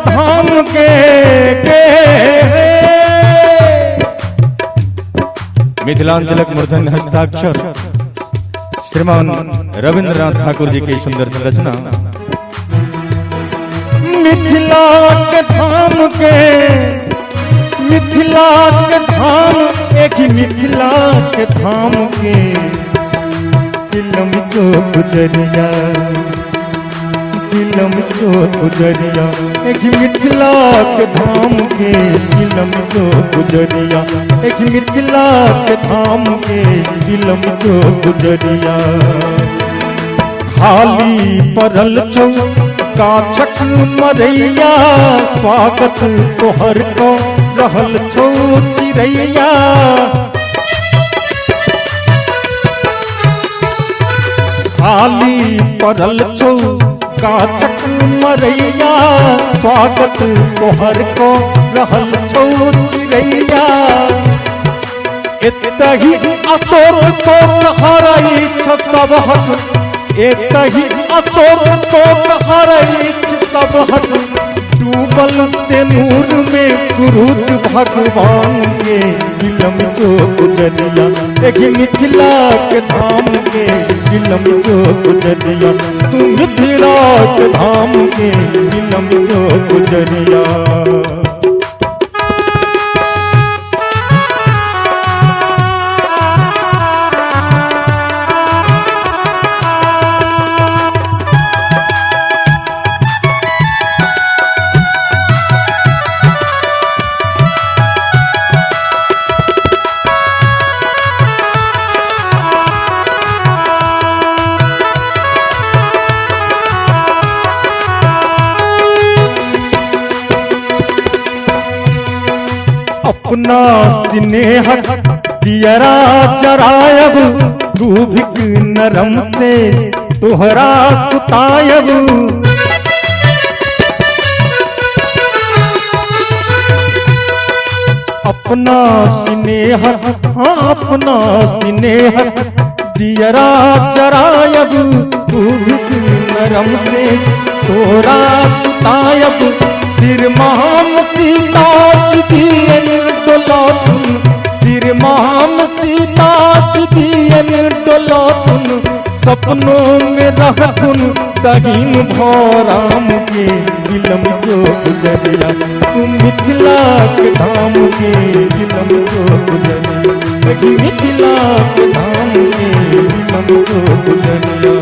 धाम के मिथिलांचलक मूर्धन्य हस्ताक्षर श्रीमान रविंद्रनाथ ठाकुर जी की सुंदर रचना। मिथिला के धाम के, मिथिला के धाम, एक मिथिला के धाम के तिलम जो गुजरिया, तिलम जो गुजरिया, एक मिथिला के धाम के तिलम जो गुजरिया, एक मिथिला के धाम के तिलम जो गुजरिया। खाली पड़ल छौ गाछक मरैया, स्वागत तोहर को रहल छौ चिड़ैया। खाली पड़ल छौ गाछक मरैया, स्वागत तोहर को रहल छौ चिड़ैया। एतहि अशोक शोक हरै छ सबहक, एतहि अशोक शोक हरै छ सबहक, डूबल से नूर में सूरज भगवान के तिलम जो गुजरिया, एक मिथिला के धाम के तिलम जो गुजरिया, तू मिथिला के धाम के तिलम जो गुजरिया। अपना स्नेहक दियरा जरायब, दूभिक नरम से तोहरा सुतायब। अपना स्नेहक, हाँ अपना स्नेहक दियरा जरायब, दूभिक नरम से तोहरा सुतायब। सिर महाम सीता बियन डोलाथुन, सिर महाम सीता बियन डोलाथुन, सपनों में रहथुन दहीन भौराम के तिलम जो गुजरिया, तू मिथिला के धाम के तिलम जो गुजरिया, मिथिला के धाम के तिलम जो गुजरिया।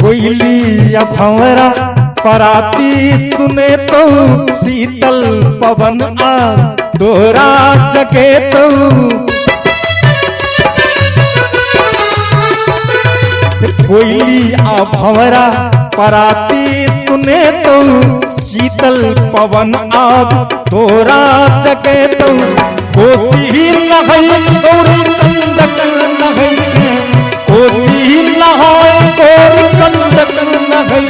कोयली या भंवरा पराती सुने तो, शीतल पवन आ दोरा जगे तो। कोयली आ भंवरा पराती सुने तो, शीतल पवन आ दोरा जगे तो। कोसी नहई गौरी कंदक नहई, कोसी नहाय गौरी कंदक नहई,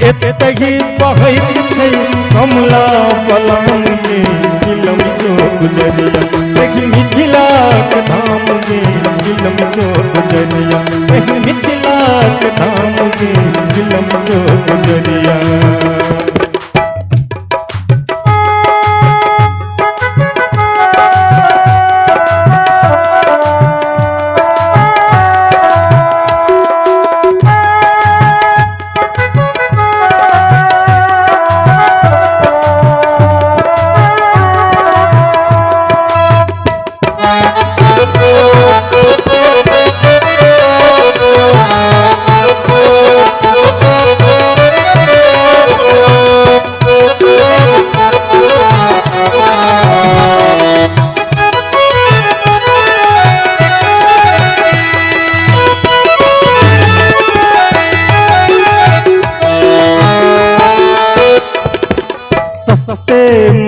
एतहि बहैत छै कमला बलान के तिलम जो गुजरिया, देखि मिथिला के धाम के तिलम जो गुजरिया, देखि मिथिला के धाम के तिलम जो गुजरिया।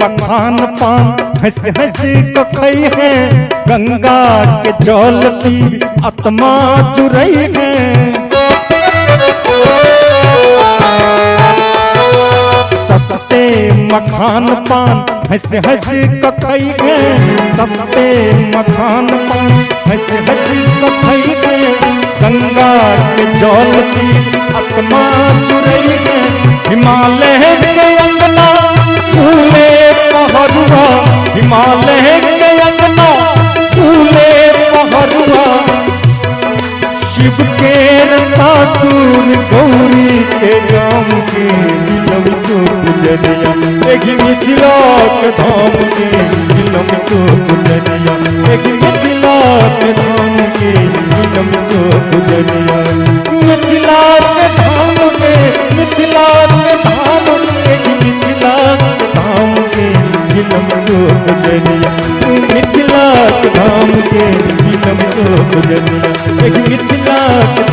मखान पान हंस हंस कखई है, गंगा के जल पी आत्मा जुरई है। सस्ते मखान पान हंस हंस कखई है, सस्ते मखान पान हंस हंस कखई है, गंगा के जल पी आत्मा जुरई है। हिमालय के अंगना फूले पहरुआ, हिमालय के अंगना फूले पहरुआ, शिव के सासुर गौरी के गाम के मिलम जो गुजरिया, एक मिथिला के धाम के मिलम जो गुजरिया, एक मिथिला के धाम के मिलम जो गुजरिया, मिथिला के धाम के, मिथिला के धाम, एक मिथिला के धाम के मिलम जो गुजरिया, मिथिला के धाम के मिलम जो गुजरिया, एक मिथिला के